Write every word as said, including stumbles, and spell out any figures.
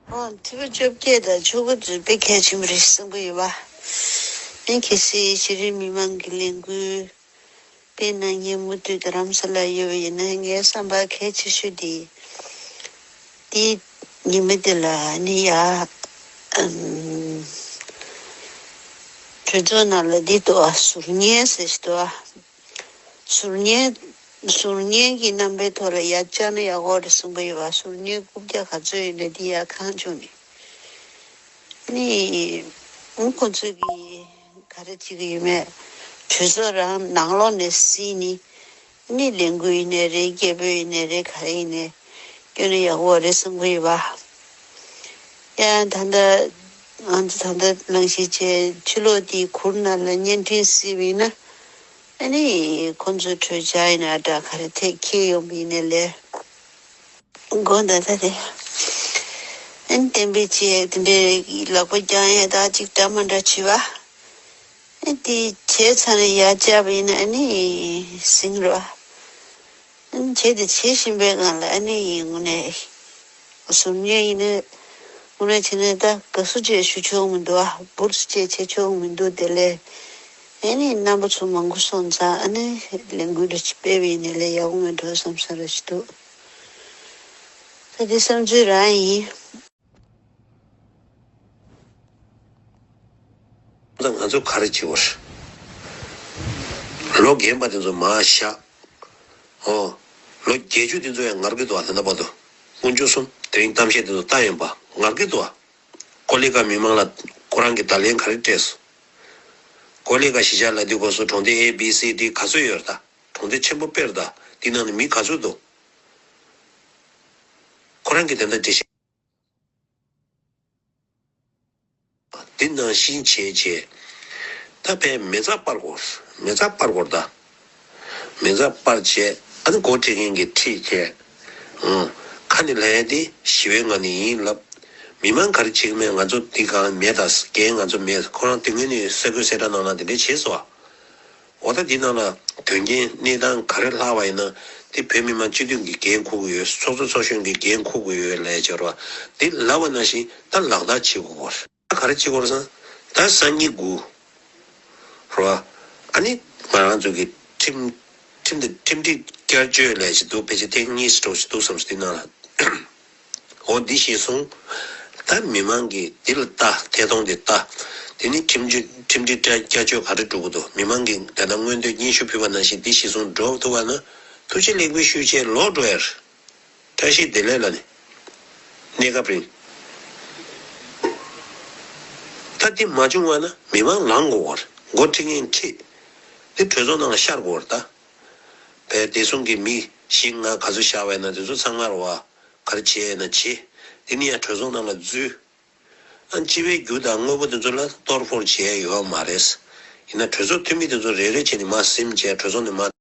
ཨོ། ཐེ་བོ་བཅོ་བརྒྱད་དང་ཆུ་བོ་དེ་དཔེ་གལ་ཆེན་པོ་རེད་བསམ་གྱི་ཡོད་པ། ཨེ་གལ་སྲིད་གཞི་རིམ་མི་མང་གི་ལས་འགུལ་དཔེ་གནང་མཁན་མུ་མཐུད་དེ་རྡ་རམ་ས་ལ་ཡོད་པ་ཡིན་ན། ངའི་བསམ་པ་གལ་ཆེ་ཤོས་དེ། དེ་ཉི་མ་དེ་ལ་ནི་ཡ། ཨམ། གྲོས་ཚོགས་ནང་ལ་འདི་འདུག་ཨ། ཟུར་ཉན་ཟེར་ཞིག་འདུག་ཨ། ཟུར་ཉན། ཟུར་ཉན་གྱི་རྣམ་པའི་ཐོག་ལ་ཡར་བཅར་ན་ཡག་པོ་རེད་གསུངས་པ་ཡོད་པ། ཟུར་ཉན་རྐུབ་བཀྱག་ག་ཚོད་ཡོད་ན་འདི་ཡར་གང་བྱུང་ནས། ནི། ཁོ་ཚོས་ཀྱི་ག་རེ་བྱེད་ཀྱི་ཡོད་མེད། གྲོས་ཚོགས་རང་ནང་ལོགས་ནས་གཟིགས་ནི། ནི་ལས་འགུལ་ཡིན་ནའི་རེད། སྐད་འབོད་ཡིན་ནའི་རེད། ག་རེ་ཡིན་ནའི་སྐྱོན་ནི་ཡག་པོ་རེད་བསམ་གྱི་ཡོད་པ། ཡང་ད་ལྟ་ང་ཚོ་ད་ལྟ་གླེང་གཞི་བྱས་ཕྱི་ལོགས་དེའི་གུར་ནང་ལ་བརྙན་འཕྲིན་གཟིགས་པ་ཡིན་ན། ཨ་ནི་ཁོང་ཚོའི་གྲོས་འཆར་ཡིན་ན་འདྲ་ག་རེ་ཐད་འཁྱེར་ཡོང་བ་ཡིན་ནའི་ལས། དགོངས་དག་ད་དེ། ཨ་ནི་གཏན་འབེབས་བྱས་དེ་འདྲའི་ལག་པ་བརྐྱང་ཡས་ད་ཅིག་འདྲ་མ་འདྲ་བྱེད་པ། ཨ་དེ་བྱས་ཚར་ནས་ཡར་བཅར་བ་ཡིན་ན་ཨ་ནི་ཟིང་ར། ཨ་ནི་བྱས་དེ་བྱེད་བཞིན་པའི་སྒང་ལ་ཨ་ནི་དངོས་གནས། ཟུར་ཉན་ཡིན་ན། དངོས་གནས་བྱས་ན་ད་དགའ་བསུ་བཅས་ཞུ་ཆོག་མི་འདུག་ཨ། འབུར་བཅས་བྱེད་ཆོག་མི་འདུག་དེ་ལས། ཨ་ནི་རྣམ་པ་ཚོ་མང་པོ་སོང་ཙང་ཨ་ནི་ལས་འགུལ་འདྲ་ཅིག་སྤེལ་བ་ཡིན་ན་ལས་ཡག་པོ་མེད་འགྲོ་བསམ་ས་ར་ཞིག་འདུག་ད་དེ་བསམ་ཚུལ་རང་ཡིན། ད་ང་ཚོ་ག་རེ་བྱེད་དགོས་རེད། ལོ་རྒན་པ་དེ་ཚོ་མར་བཞག་ཨོ། ལོ་བརྒྱད་ཅུ་དེ་ཚོ་ཡང་ངར་གི་འདུག་ཨ། ད་ལྟ་བར་དུ་དཀོན་མཆོག་གསུམ་དེ་རིང་གཏམ་བཤད་དེ་ཚོ་ལྟ་ཡིན་པ་ངར་གི་འདུག་ཨ། ཀོ་ལི་ག་མི་མང་ལ་ཁོ་རང་གི་བརྡ་ལན་ག་རེ་སྤྲད་སོང་། ཀོ་ལི་ག་གཞིས་ཆགས་ལ་འདི་གོ་སོ་གྲོང་སྡེ་A B C D ག་ཚོད་ཡོད་རེད། ད་གྲོང་སྡེ་ཆེན་པོ་དཔེར་ད་འདི་ནང་ནས་མི་ག་ཚོད་འདུག་ཁོ་རང་གི་དེ་འདྲ་འགྲེལ་བཤད། འདི་ནང་བཞིན་བྱས་བྱས། ད་ཕའི་མེ་བཙའ་སྤར་དགོས། མེ་བཙའ་སྤར་དགོས་ད། མེ་བཙའ་སྤར་བྱས་ཨ་ནི་འགོ་ཁྲིད་མཁན་གྱིས་ཁྲིད་བྱས། ཨང་། ཁ་ནས་ལབ་ཡ་དེ་ཞི་བའི་ངང་ནས་ཡིན་ལབ། མི་མང་ག་རེ་བྱེད་ཀྱི་མེད་ང་ཚོ་འདི་གང་མེད་ད། འགན་ང་ཚོ་མེད། ཁོ་རང་དེ་སྔོན་ནས་ས་ཁུལ་གསལ་བསྒྲགས་ནང་ལ་འདི་འདྲས་བྱས་སོང་ཨ། འོ་ད་འདི་ནང་ལ་དོན་རྐྱེན་གནས་སྟངས་ག་རེ་ལྷག་པ་ཡིན་ན་དེ་བོད་མི་མང་སྤྱི་འཐུས་ཀྱི་འགན་འཁུར་གྱི་ཡོད། ཚོགས་གཙོ་ཚོགས་གཞོན་གྱི་འགན་འཁུར་གྱི་ཡོད་ལབ་ཡ་བྱས་རོགས། འདི་ལབ་པ་ནང་བཞིན་ད་ལག་བསྟར་བྱེད་དགོས་པ་རེད། ད་ག་རེ་བྱེད་དགོས་རེད་ཟེར་ན། ད་སང་ཉིན་དགུ་རོ། ཨ་ནི་ང་རང་ཚོ་གི་ཁྲིམས་ཁྲིམས་དེ་ཁྲིམས་སྒྲིག་བསྐྱར་བཅོས་ལས་ཅིག་འདུག་ཕལ་ཆེར་ཐེངས་གཉིས་སུ་འགྲོ་ཞིག་འདུག་བསམ་སོང་དེ་ནང་ལ། འོ་འདི་ཤེས་སོང་། ད་མི་མང་གིས་འདི་ལ་ལྟ་ཐད་གཏོང་དེ་ལྟ། དེ་ནི་ཁྲིམས་གཅོད་ཁྲིམས་སྒྲིག་བསྐྱར་བཅོས་ག་རེ་འགྲོ་གི་འདུག་མི་མང་གིས་ད་ལྟ་མངོན་འདོད་སྙན་ཞུ་ཕུལ་བ་ནང་བཞིན་འདི་ཤེས་སོང་འགྲོ་ཐུབ་པ་ན་ཐུགས་རྗེ་ལེགས་འབུལ་ཞུ་བྱས་ལོག་འགྲོ་ཡ་རེད། བཀྲ་ཤིས་བདེ་ལེགས་ལ་ནི། གནས་སྐབས་རིང་། ད་འདི་མ་བྱུང་བ་ན་མི་མང་ལངས་དགོས་པ་རེད། འགོ་ཁྲིད་མཁན་ཁྲིད། འདི་གྲོས་ཚོགས་ནང་ལ་ཤར་དགོས་པ་རེད་ད། བས་བདེ་སྲུང་གི་མི་བཞི་ལྔ་ག་ཚོད་བཞག་པ་ཡིན་ན་དེ་ཚོ་ཚང་མར་བ་ག་རེ་བྱས་ཡིན་ན་བྱེད། འདི་ནི་ཡང་གྲོས་ཚོགས་ནང་ལ་འཛུལ། ཨ་སྤྱི་པའི་རྒྱུ་དང་དངོས་པོ་དེ་ཚོ་ལ་གཏོར་ཕོར་བྱས་ཡོད་མ་རེད། ཡིན་ན་གྲོས་ཚོགས་འཐུས་མི་དེ་ཚོ་རེ་རེ་བྱས་ནས་མར་ཟིན་བྱས་གྲོས་ཚོགས་ནས་མར།